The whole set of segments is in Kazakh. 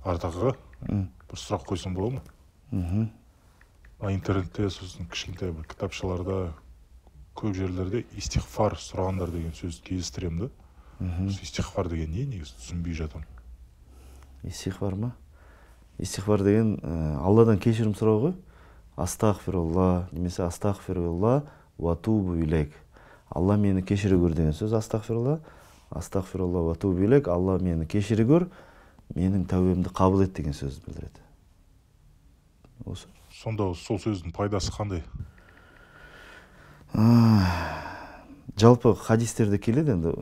Ардақ аға, бір сұрақ қойсам бола ма? Интернетте, сосын кішкентай бір кітапшаларда, көп жерлерде истиғфар сұрағандар деген сөзді кездестіремін да. Истиғфар деген не негізі, түсінбей жатамын. Истиғфар ма? Истиғфар деген Алладан кешірім сұрау ғой. Астағфирулла немесе астағфирулла уа тубу илейк. Алла мені кешіре көр деген сөз. Астағфирулла, астағфирулла уа тубу илейк. Алла мені кешіре көр, менің тәубемді қабыл ет деген сөзді білдіреді. Осы. Сонда сол сөздің пайдасы қандай? Жалпы хадистерде келеді енді,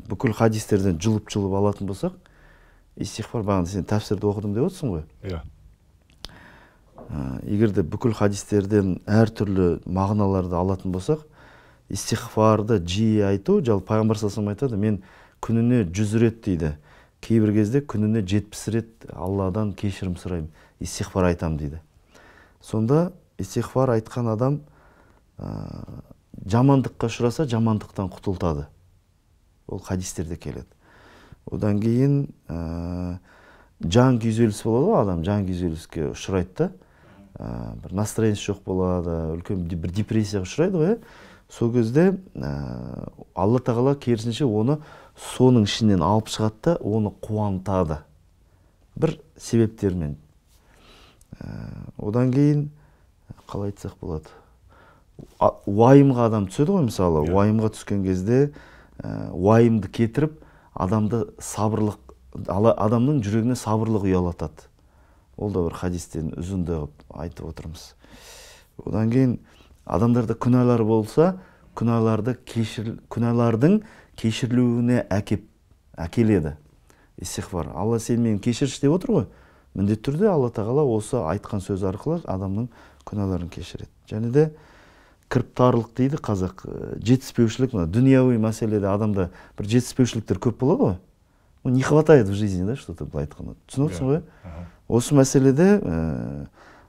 бүкіл хадистерден жұлып-жұлып алатын болсақ, истиғфар, бағана сен тәпсірді оқыдым деп отырсың ғой. Иә. Егер де бүкіл хадистерден әртүрлі мағыналарды алатын болсақ, истиғфарды жиі айту, жалпы пайғамбар саллаллаху алейхи вассалам айтады, мен күніне 100 рет дейді, кейбір кезде күніне 70 рет Алладан кешірім сұраймын, истиғфар айтамын дейді. Сонда истиғфар айтқан адам жамандыққа ұшыраса, жамандықтан құтылтады. Ол хадистерде келеді. Одан кейін жан күйзеліс болады ғой, адам жан күйзеліске ұшырайды да, бір настроениесі жоқ болады, үлкен бір депрессияға ұшырайды ғой. Сол кезде Алла тағала керісінше оны соның ішінен алып шығады да, оны қуантады бір себептермен. Одан кейін қалай айтсақ болады, уайымға адам түседі ғой мысалы. Уайымға түскен кезде уайымды кетіріп, адамды сабырлық, адамның жүрегіне сабырлық ұялатады. Ол да бір хадистен үзінді қылып айтып отырмыз. Одан кейін адамдарда күнәлар болса, күнәлардың кешірілуіне әкеледі истиғфар. Алла сен мені кешірші деп отыр ғой. Міндетті түрде Алла тағала осы айтқан сөз арқылы адамның күнәларын кешіреді. Және де кіріптарлық дейді қазақ, жетіспеушілік, мына дүнияуи мәселеде адамда бір жетіспеушіліктер көп болады ғой. Ну, не хватает в жизни, да, что-то былай айтқанда. Түсініп отырсың ғой? Осы мәселеде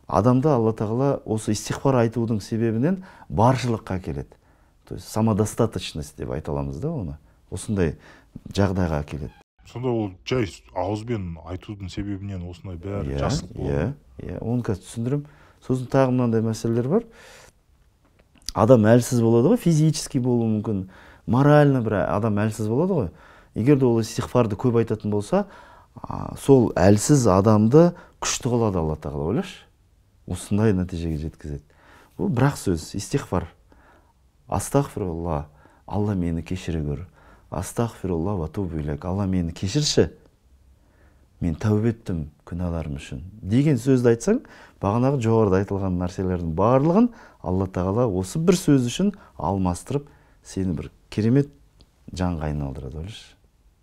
адамды Алла тағала осы истиғфар айтудың себебінен баршылыққа әкеледі. То есть самодостаточность деп айта аламыз да оны. Осындай жағдайға әкеледі. Сонда ол жай ауызбен айтудың себебінен осындай бәрі жақсылық болады. Иә, оны қазір түсіндіремін. Сосын тағы мынандай мәселелер бар. Адам әлсіз болады ғой, физически болуы мүмкін, морально бір адам әлсіз болады ғой. Егер де ол истиғфарды көп айтатын болса, сол әлсіз адамды күшті қылады Алла тағала, ойлашы. Осындай нәтижеге жеткізеді. Бұл бір-ақ сөз, истиғфар. Астағфирулла, Алла мені кешіре көр. Астағфирулла уа тубу илейк, Алла мені кешірші, мен тәубе еттім күнәларым үшін деген сөзді айтсаң, бағанағы жоғарыда айтылған нәрселердің барлығын Алла тағала осы бір сөз үшін алмастырып, сені бір керемет жанға айналдырады, ойлашы.